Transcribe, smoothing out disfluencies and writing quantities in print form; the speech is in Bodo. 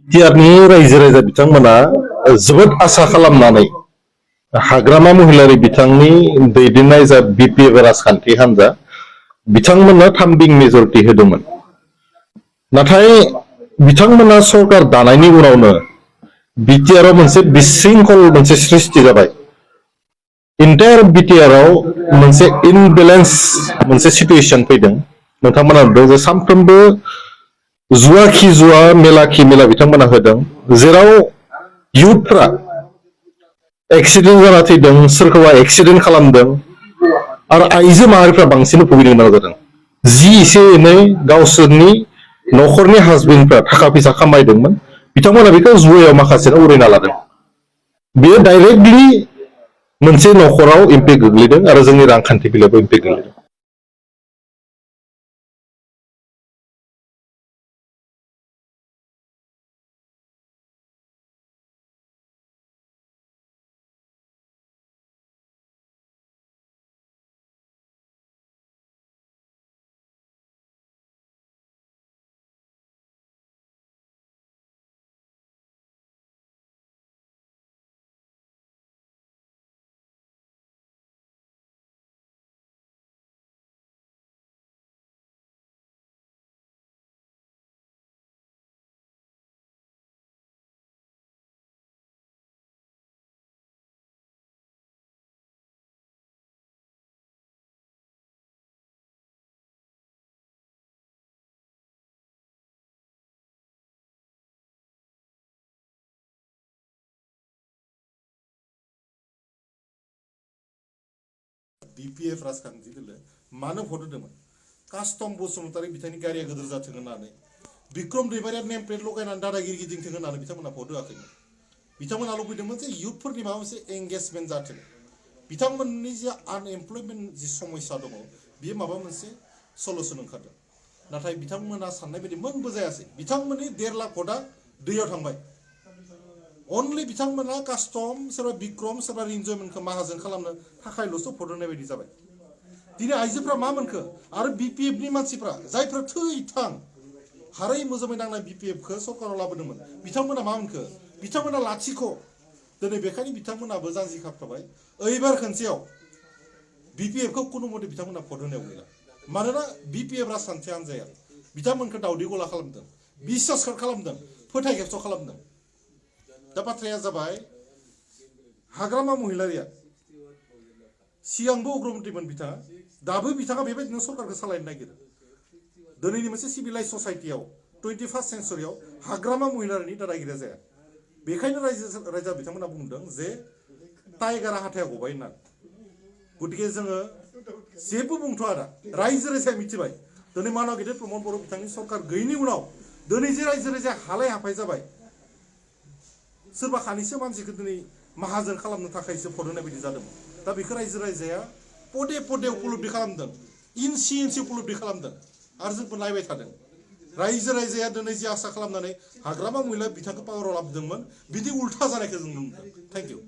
बिटिआरनि रायजो राजा बिथांमोना जोबोद आसा खालामनानै हाग्रामा महिलारि बिथांनि दैदेननाय जा बिपिएफ राजखान्थि हान्जा बिथांमोननो थामबिं मेजरिटि होदोंमोन। नाथाय बिथांमोना सरकार दानायनि उनावनो बिटिआरआव मोनसे बिशृंखल मोनसे सृष्टि जाबाय। इन्टायर बिटिआरआव मोनसे इनबेलेन्स मोनसे सिटुएसन फैदों। नोंथांमोना नुदों जे सानफ्रोमबो जुवा खि जुवा मेला खि मेला बिथांमोना होदों, जेराव इयुथफ्रा एक्सिडेन्ट जाना थैदों, सोरखौबा एक्सिडेन्ट खालामदों आरो आइजो माहारिफ्रा बांसिन भुगिनो गोनां जादों। जि एसे एनै गावसोरनि न'खरनि हासबेन्डफ्रा थाखा फैसा खामायदोंमोन, बिथांमोना बेखौ जुवायाव माखासेनो उरायना लादों। बेयो डाइरेक्टलि मोनसे न'खराव इम्पेक्ट गोग्लैदों आरो जोंनि रांखान्थि बेलायावबो इम्पेक्ट गोग्लैदों। बिपिएफ राजखान्थि दोलो मानो भट होदोंमोन? कास्टम बसुमतारी बिथांनि गारिया गिदिर जाथों होननानै, बिक्रम दैमारिया नेम प्लेट लगायनानै दादागिरि गिदिंथों होननानै बिथांमोना भट होआखैमोन। बिथांमोना लुबैदोंमोन जे इयुथफोरनि माबा मोनसे एंगेजमेन्ट जाथों। बिथांमोननि जे आनएमप्लयमेन्ट जि समस्या दङ, बेयो माबा मोनसे सलुसन ओंखारदों। नाथाय बिथांमोना साननाय बायदि मोनबो जायासै। बिथांमोननि 1.5 लाख भटआ दैयाव थांबाय। अनलि बिथांमोना कास्टम, सोरबा बिक्रम, सोरबा रिन्जयमोनखौ माहाजोन खालामनो थाखायल'सो भट होनाय बायदि जाबाय। दिनै आइजोफ्रा मा मोनखो? आरो बिपिएफनि मानसिफ्रा जायफ्रा थै-थां हारै मोजोमै नांनाय बिपिएफखौ सरकाराव लाबोदोंमोन, बिथांमोना मा मोनखो? बिथांमोना लाथिख'। दिनै बेखायनो बिथांमोनाबो जानजि खाफ्राबाय। ओइबार खनसेयाव बिपिएफखौ खुनु मते बिथांमोना भट होनायाव गैला। मानोना बिपिएफ राजखान्थि हान्जाया बिथांमोनखौ दावदै गला खालामदों, बिश्वास खालामदों, फोथाय खेबस' खालामदों। दा बाथ्राया जाबाय, हाग्रामा महिलारिया सिगांबो उग्रमन्त्रिमोन बिथाङा, दाबो बिथाङा बेबायदिनो सरकारखौ सालायनो नागिरो। दिनैनि मोनसे सिभिलाइज ससाइटियाव 21st सेन्चुरियाव हाग्रामा महिलारिनि दादागिरिया जाया। बेखायनो रायजो बिथांमोना बुंदों जे टाइगारा हाथाया गबाय होनना। गतिके जोङो जेबो बुंथ'आ दा, रायजो राजाया मिथिबाय। दिनै मानाव गेदेर प्रमद बर' बिथांनि सरकार गैयैनि उनाव दिनै जे रायजो राजाया हालाय हाफाय जाबाय, सोरबा खानैसो मानसिखौ दिनै माहाजोन खालामनो थाखायसो भट होनाय बायदि जादोंमोन। दा बेखौ रायजो राजाया पदे पदे उपलब्धि खालामदों, इन्सि इन्सि उपलब्धि खालामदों आरो जोंबो नायबाय थादों। रायजो राजाया दिनै जे आसा खालामनानै हाग्रामा महिला बिथांखौ पावाराव लाबोदोंमोन, बिदि उल्था जानायखौ जों नुनो मोनदों। Thank you.